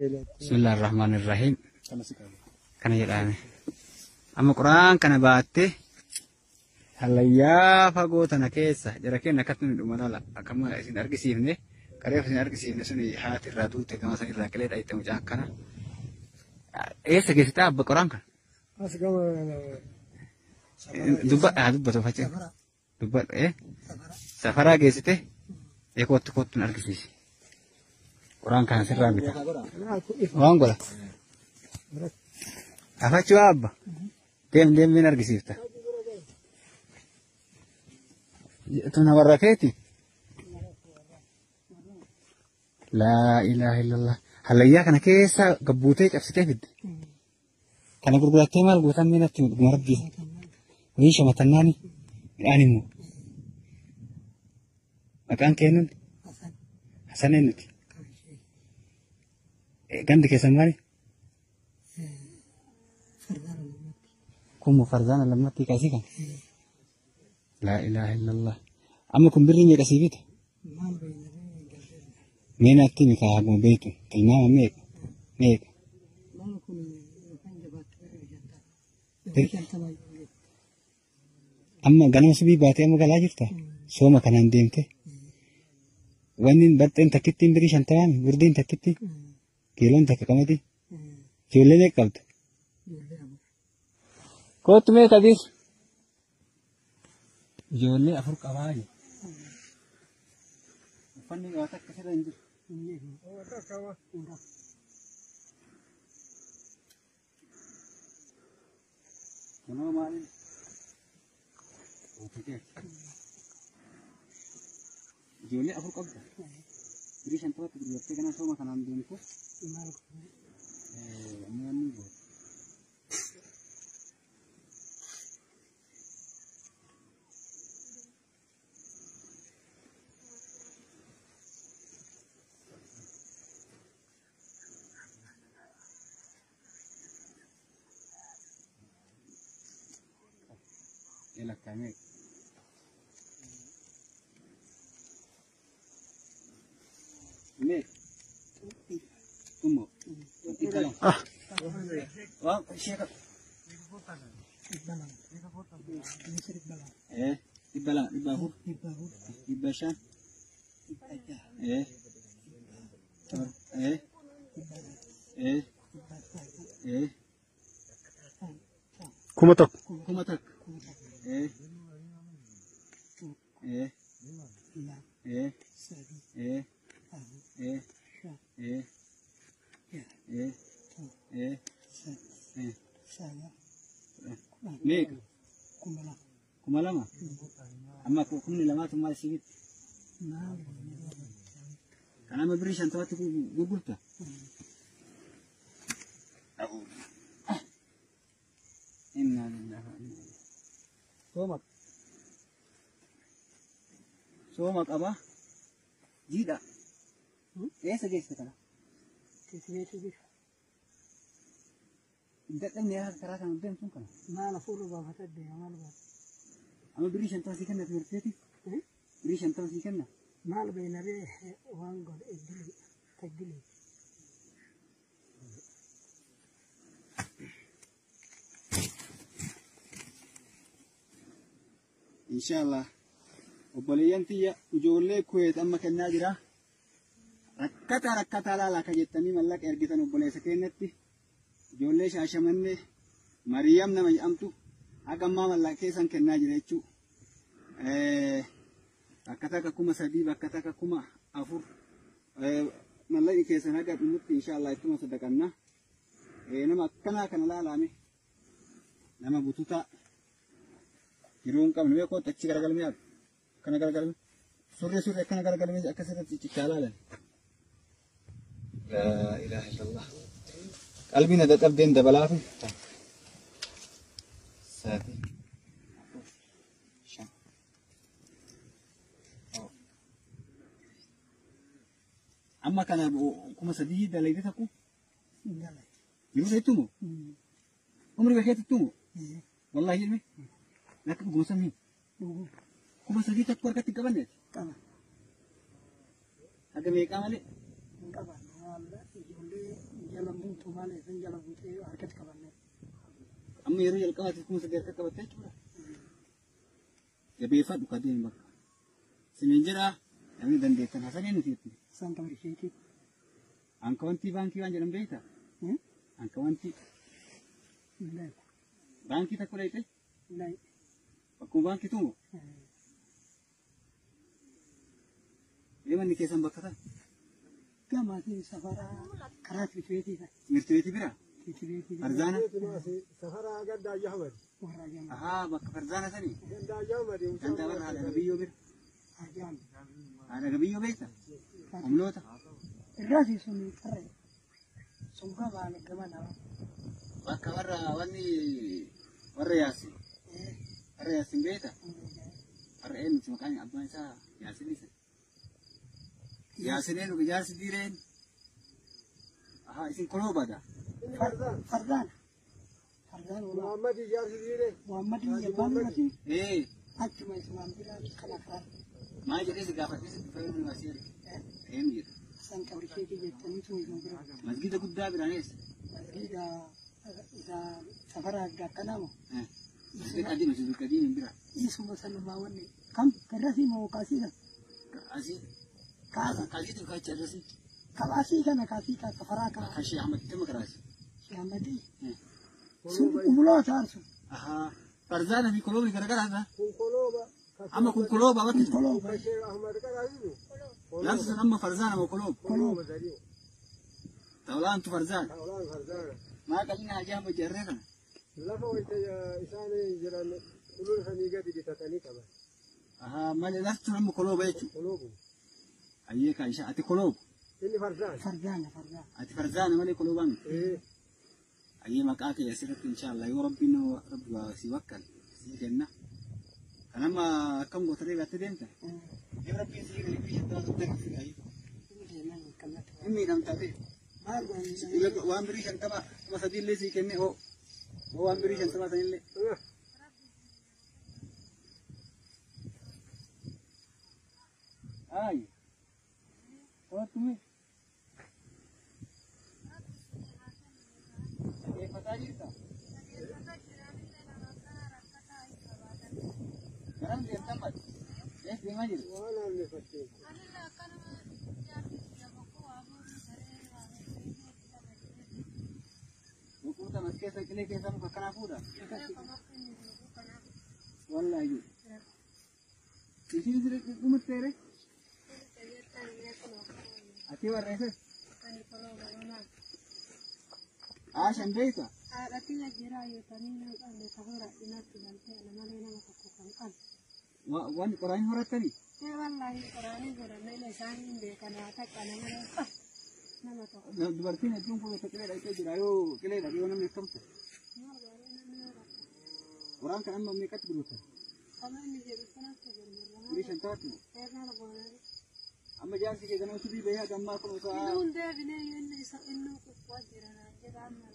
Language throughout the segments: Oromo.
Bismillahirrahmanirrahiim. Kana jedhame. Amma quraan kana baattee hallayyaa fagoo tana keessa jara keenya akkatti nu dhuma lala akkama isin argisiifne qareef isin argisiifne suni haati irraa duute gama san irraa qilee dhayite mucaan kana. Eessa geessite abba quraan kana? As gama Dubbadha dubbatu faccee. Dubbadha safaraa geessite kootti kootti nu argisiisi. Quraan kana sirraa bita. Waan godha. Afachuu abba. Deem deem min argisiifta. Tun warra keeti. Laa ilaaha illallah. Hallayyaa kana keessa gabbuutee cabsitee fidde. Kana gurgurattee maal gootan mee natti dhuguma rabbii. Hojii shamatannaani midhaan immoo. Maqaan kee nuti? Hasan eenyuti? Gandi keessan maali? Kun farzaana lammatti kaasii kan. Laa ilaaha illallah. Amma kun birrii meeqa sii bita? Mee natti himi kaa haguma beektu. Tilmaama meeqa? Meeqa? Amma ganama subii baatee amma galaa jirta? Sooma kanaan deemte. Wanni baxxeen takkittiin birrii 50 burdiin takkittiin kiiloon takka qamadii. Ijoollee meeqa qabda? Kootu mee Kabiir? Ijoollee 4 qabaa jiru. Uffanni waa takka sirra hin jiru. Kunoo maaliin? Ijoollee 4 qabda. Birrii 50tti gurgurattee ganaa sooma kanaan deemtu. Amma wanni goota. Lakkaa'ame. Mee? Tummo. 200. Ah. Waan ishee qabu. 200, 200, 400, 500, 700, 1000. 1000. Meeqa? 2000. Amma 2000 maal sii bitti? Kan amma birrii 50tti gurgurta? Inna lillahi wa inna ilaihi. Sooma. Sooma qaba. Jiidha. Eessa geessite kana? Dadhabni yaa karaa kana deemtuun kana. Maal hafuurri baafata deema maal baafata? Amma birrii 50 sii kenna timirteeti? Birrii 50 sii kenna? Maal beeynaree waan godhe iddilii tajjilii. Inshallah. Obboleeyyan tiyya ijoollee Kuweet amma kennaa jira. Rakkataa rakkataa laala akka jettanii mallaqa ergitan obboleessa keenyatti. Ijoollee Shaashamannee Mariyaam nama jedhamtu haga ammaa mallaqa keessan kennaa jira jechuudha. Bakka takka 3000 bakka takka 4000 mallaqni keessan haga dhumutti inshallah ittuma sadaqanna. Nama akkanaa kana laalame nama bututaa yeroo hin qabne meeqoo achi garagalmee hafu akkana garagalmee surree surree akkana garagalmee akkasirratti ciccichaa laalan. Laa ilaaha illallah. Qalbii na dadhabdeen dabalaafi. 3 4 5. Amma kana 3000 dalagde takku? Yeroo isa ittumo? Umri bakkeetti ittumo? Wallahi jedhame? Lakki dhuguma samii? 3000 takku harkatti hin qabanne? Qaba. Haga meeqaa malee? Hin qaban. Ijoollee Jala buutu malee san jala buutee harkatti qabanne. Amma yeroo jalqabaatiif 3000 harka qabattee jechuudha. Jabeeffadhu ka deemi bakka. Siniin jedhaa namni dandeettan Hasanii nuti jetti. Isaan qabri isheetii. Ankawantii baankii waan jedhan beektaa? Ankawantii Hin beeku. baankii takka dhayite Hin bakkuma baankii tumo. Mee manni keessan bakka ta'a? Gamaatiin safara karaa timirti beetii. Timirti beetii bira? Timirti beetii. Farzaana? Safara gaddaa Ahmad. Warra jama. Ahaa bakka farzaana sanii? Gaddaa Ahmad. Gandaa warra haadha gabiyyoo bira. Arjaam. Haadha gabiyyoo beektaa? Humnoota? Irraasi sun qarree. Sun gamaan gama nama. Bakka warra wanni warra yaasin. Warra yaasin beektaa? Warra eenyuti maqaan abbaan isaa yaasin isa. Yaasin eenyu ijaarsi diireen? Ahaa isin koloo bada. Fardaan. Fardaan walaa. Muhammad ijaarsi diire. Muhammad abbaan irratti Ee achuma islaam bira kana karaa. maal jedhee si gaafadhee si fayyadu nu asii erge. Eenyu jedha. Isaan qabri isheetii jettanii tuma isin bira. Masgiida guddaa biraan eessa? Masgiida isa safara akkanaa moo? Masgiida qadiima masgiida qadiima bira. Isuma sanumaa wanni kam garasii moo kaasii kana? Asii. Kaasa. Kaasiitu kaacha irrasii. Kabaasii kana kaasii ka safaraa ka. Kan Shee Ahmad itti makaraasi. Shee Ahmadii. Sun umuloota arsu. Ahaa. Farzaana fi koloobni garagaraa isaa. Kun kolooba. Amma kun kolooba bakki. Kolooba. Shee Ahmad qaraasisu. Laamsi sun amma farzaana moo kolooba? Kolooba sadii. Tawlaantu farzaana. Tawlaan farzaana. Maa qalina hajaa amma jarree kana. Lafa wayita isaan jiran ulul sanii gadi bitatanii qaban. Ahaa malee lafti sun amma kolooba jechuudha. Koloobu. Ayyee kan ishaa ati kolooba. Inni farzaana. Farzaana farzaana. Ati farzaana malee koloobaa miti. Ee. Ayyee maqaa kee asirratti inshaallah yoo rabbiin rabbi waa si wakkal sii kenna. Kan amma akkam gootaree gaattee deemta? Yoo rabbiin sii kenna biyya shantamaa soddoma fi ayyee. Hin miidhamtaa ta'e. Maal goone? Waan birii 50 3,000 illee sii kenne hoo. Hoo waan birii 50 sanillee. Ay. Kootu Dhaggeeffataa jirta? Garam deemtan bade? Eessa deemaa jirta? Waan aannefattee. Boqoota mas keessa qilee keessa muka akkanaa fuudha? Wallaahi. Isiin dhumatteere? Ati warra eessas? Aashan beektaa? Haadhatiin jira yootanii nama qabne safara dhinaatti galtee ana malee nama tokko kan qabne. Wanni qoraanii horattanii? Ee wallaahi qoraanii godhanne ila isaanii hin beekan haa takka ana malee nama tokko. Dubartiin hedduun kun qilee dhaqee jira yoo qilee dhaqee yoo namni akkam ta'e. Maal godhee namni yoo rakkate? Qoraan kan amma meeqatti gurgurtan? Kama inni jedhu sanatti gurgurra. Birii 50tti moo? Ee maal goonee? Amma jaarsi kee ganama subii bahee haga ammaa kun osoo Inni hundee binee inni isa inni kubbaa jira naan jedha amma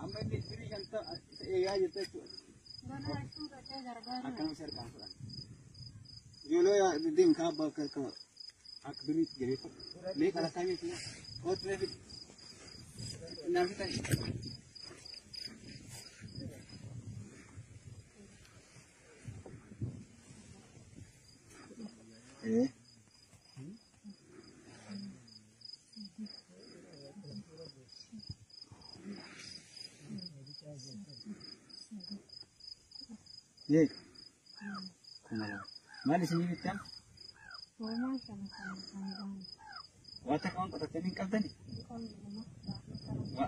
Amma inni birii 50 isa eegaa jirta jechuudha. Ganaa ittuu dhaqee gargaaru. Akkanuma isa harkaan fudhan. Ijoollee deemu kan abbaa akka akka biriitti jabeeffadhu. Mee qalataa meeshaa kootu mee fidi. Naaf fitan. Ee. Eega. 2000. Maal isinii bittan? Hoomaa kana kan kan gaane. Waa takka waan qotattanii hin qabdani?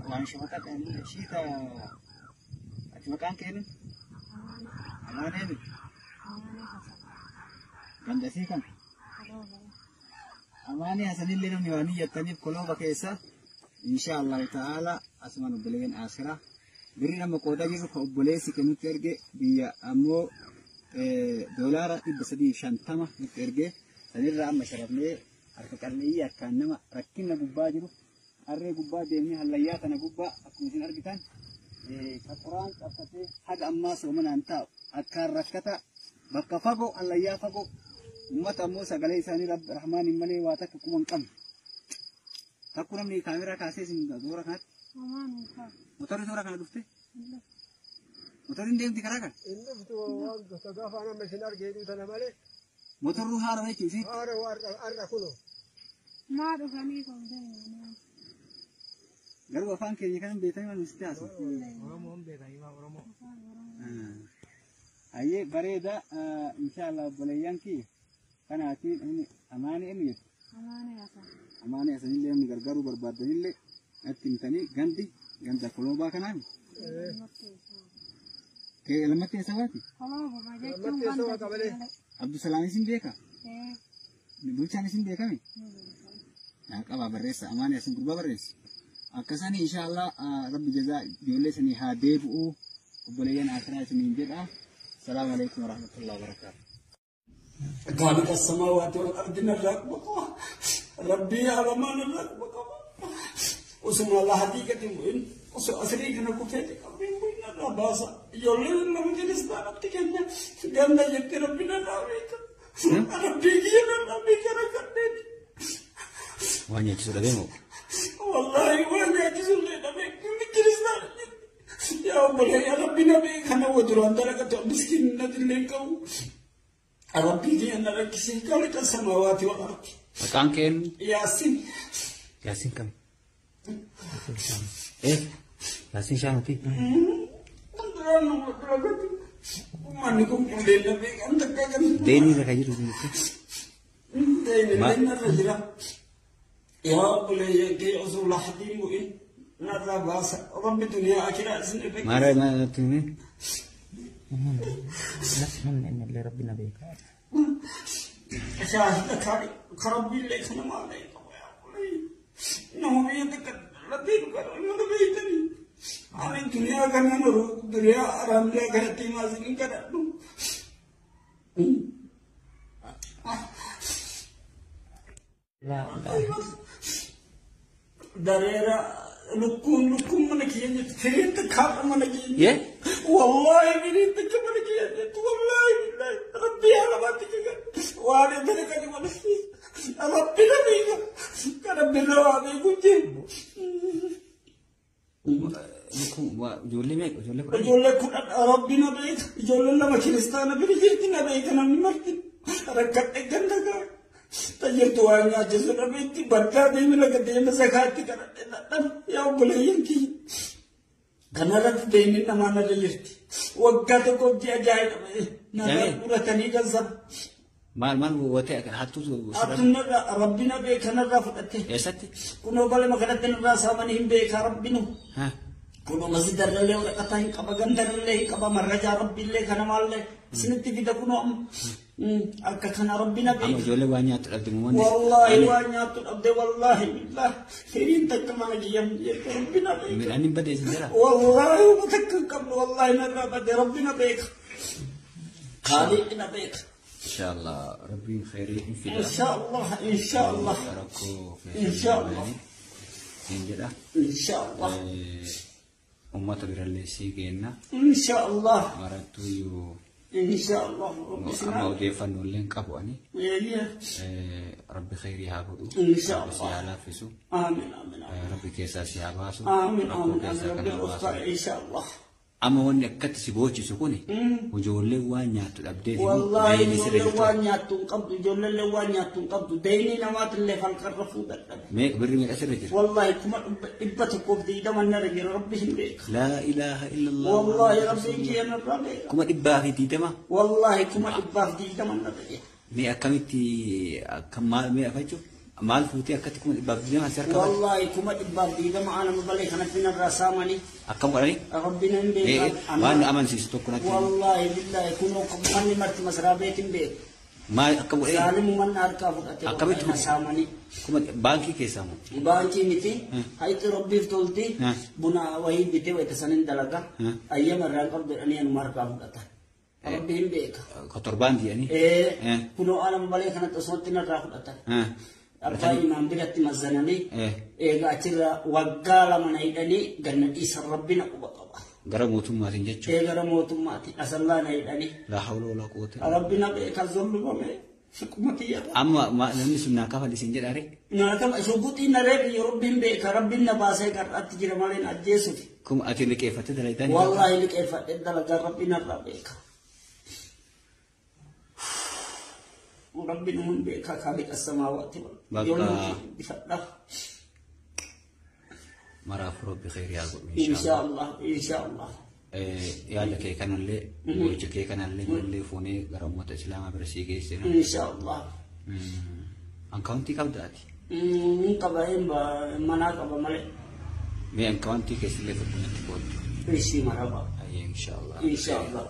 Waan shabataa kan shiita ati maqaan kee eenyu? Amaan eenyu? Gandasii kan? Amaanii Hasanillee namni waan iyyattaniif kolooba keessa insha Allahu ta'ala asumaan obboleeyyan asiraa birri nama qoodaa jirru ka obboleessi kennutti erge biyya ammoo $350 nutti erge sanirraa amma sharafnee Harka qalleeyyii akkaan nama rakkina gubbaa jiru harree gubbaa deemnee hallayyaa kana gubbaa akkuma isin argitan ka qoraan cabsatee haga ammaa soomanaan taa'u akkaan rakkata bakka fagoo hallayyaa fagoo uummata ammoo sagalee isaanii rahmaaniin malee waa takka quba hin qabne. Takku namni kaameraa kaasee isin toora kanatti Homaan hin qabu. motorri toora kana dhufte motorri hin deemti karaa kana Inni dhuftu waan gaafa nama isin argee tana malee motorri haara jechuun isin haara har'a kunoo. Maa dhufanii kun deemaa. garuu afaan keenya kan beekanii waan nuti taasisu. Oromoon beekanii maa Oromoo. Ayyee bareeda inshaallah obboleeyyan kiyya kanaatiin inni amaanii inni jettu Amaana yaasan. amaanii asanillee namni gargaaruu barbaaddanillee natti himtanii gandi ganda koloobaa kanaan lammattee sabaati Koloobuma jechuun Lammattee ganda saba qabalee. Abdusalaam isin beeka Ee. bulchaan isin beekame naa qabaa barreessa amaanii asan gurbaa barreessa akkasanii inshaallah rabbi jazaa ijoollee sanii haa deebi'uu obboleeyyan akiraa isiniin jedha salaamu alaikum warahmatullahi wabarakaatu. خالق السماوات والأرض نراك بقوة ربي على ما نراك بقوة وسمع الله حقيقة وإن أسريك نكفيت قبل وإن الرباسة يولي لما جلس نتكلم قال جبت ربنا ربيك ربي كينا ربي كنا Waan nyaachisu dhabee moo? والله وين يجلس لنا جلس يا أبوي يا ربي نبي كنا ودران درجة مسكين ندلك ربي كينا ركسي خالق السماوات والأرض Maqaan keen ياسين Yaasiin kami? Yaasiin Shaanuti. Manni kun qulleenya beekan takka kan Deemii irra kan jiru jechuudha. deemee irra jira. Yaa obboleeyyan kee osoo laxdii bu'in narraa baasa. Rabbi duniyaa akiraa isin irra Maara maara himi? Namni inni illee rabbi na beeka. shaahida kaadhi ka rabbi illee kana maalee qabu yaa obboleeyyan. Nama biyya takka latee dhugaa nama beektanii. Ani duniyaa kana maru duniyaa araamlee kanatti himaa isin hin kadhadhu. Dareera lukkuun lukkuun mana kiyya jirti firiin takka haadha mana kiyya Yee? Wallaahi firiin takka mana kiyya jirti wallaahi billaahi rabbi yaa lamaatti kakan waan intala kan mana rabbi na beeka kan rabbi irra waa beeku jiru. Ijoollee meeqa? Ijoollee kudhan? Ijoollee kudhan rabbi na beeka ijoolleen lama kiristaana bira jirti na beeka namni marti rakkadhe ganda gaa. Tajirtu waan nyaachisu dhabeetti bakka deemi laga deema zakaatti kadhadhe dhadhabe yaa obboleeyyan kiyya. Kanarratti deemin namaa narra jirti. Waggaa tokko ji'a ja'a dhabe narra muratanii gansaba. Maal maal watee hattuutu Hattuun narra rabbi na beeka narraa fudhatte. Eessatti? Kunoo balema kanatti narraa saamanii hin beekaa rabbinu. Kunoo masjidarrallee waraqataa hin qaba gandarrallee hin qaba marrajaa rabbiillee kana maallee isinitti fida kunoo amma. Akka kana rabbi na Amma beeka. ijoollee waan nyaattu dhabde moo wanni? Wallaahi waan nyaattu dhabde wallaahi billaahi firiin takka mana kiyya jirtu rabbi na beeka. Midhaan hin badde isin jira? Wallaahi uma takka hin qabnu wallaahi narraa badde rabbi na beeka. Kaaliqni na beeka. Inshaallah rabbiin khayrii hin fida. Inshaallah inshaallah Rakkoo Inshaallah. Hin jedha. Inshaallah Uummata birallee sii kenna. inshaallah Marattuyyuu inshaallah rabbi amma sinaa. odeeffannoo illee hin qabu ani. Eeyya. Rabbi khayrii haa godhu. Inshaallah. Rabbi si haa laaffisu. Aamin aamin aamin. Rabbi keessaa si haa baasu. Aamin Rakkoo aamin keessaa aamin kan rabbi haa of ta'a baasu. inshaallah. Amma wanni akkatti si boochisu kuni ijoollee waan nyaattu dhabdeeti Wallaahi deemee sirra ijoolleen jirtu. waan nyaattu hin qabdu ijoolleen waan nyaattu hin qabdu deynii namaatillee falqarra fuudhadhabe. Meeqa birri meeqa sirra jira? Wallaahi 120,000 narra jira rabbi hin beeka. Laa ilaaha illallah. Wallaahi rabbiin kiyya narraa beeka. 120,000? Wallaahi 120,000 narra jira. Mee akkamitti akkam maal mee afachuu maal fuutee akkatti 120,000 si harka baate? Wallaahi 120,000 anama balee kanatti narraa saamanii Akkam godhanii? rabbiin hin beeka. Waan nu amansiisu tokko natti himi. Wallaahi billaahi kunoo manni marti masaraa beekin beeku. Maal akkam godhee? Saalimu manna harkaa fudhate Akkamitti wallaahi na saamanii. Kuma baankii keessaa moo? Baankii miti hayti rabbiif tolti buna wayii bitee wayita sanin dalaga ayyama irraa qabdu jedhanii anuma harkaa fudhata. Rabbi hin beeka. Kotorbaan jedhanii? Kunoo anama balee kanatti osumatti narraa fudhatan. Abbaa imaan biratti mazzananii eega achirra waggaa 2 na hidhanii ganna dhiisan rabbina quba qaba. Gara mootummaatiin jechuudha. Ee gara mootummaatiin asallaa na hidhanii. Laa hawla walaa quwwata. Rabbina beeka zollumame suquma kiyya. Amma namni sun naa kafali siin jedhaa ree? Naa kafa shugguxiin na reebi rabbiin beeka rabbiin na baasee qar'aatti jira malee na ajjeesuuf. Kuma ati liqeeffattee dalagaa? Wallaahi liqeeffadhee dalagaa rabbiin narraa beeka. Rabbiin hun beeka kaaliqa samaawaati. Bakka. Bifadha. Maraafuu rabbi khayrii haa godhu. Inshaallah inshaallah. Yaada kee kanallee gocha kee kanallee nullee fuunee gara uummata islaamaa bira sii geessina. Inshaallah. Ankaawuntii qabda ati? Hin qaba manaa qaba malee. Mee ankaawuntii keessallee tokko natti qooddu. Ishii maraba. Inshaallah. Inshaallah.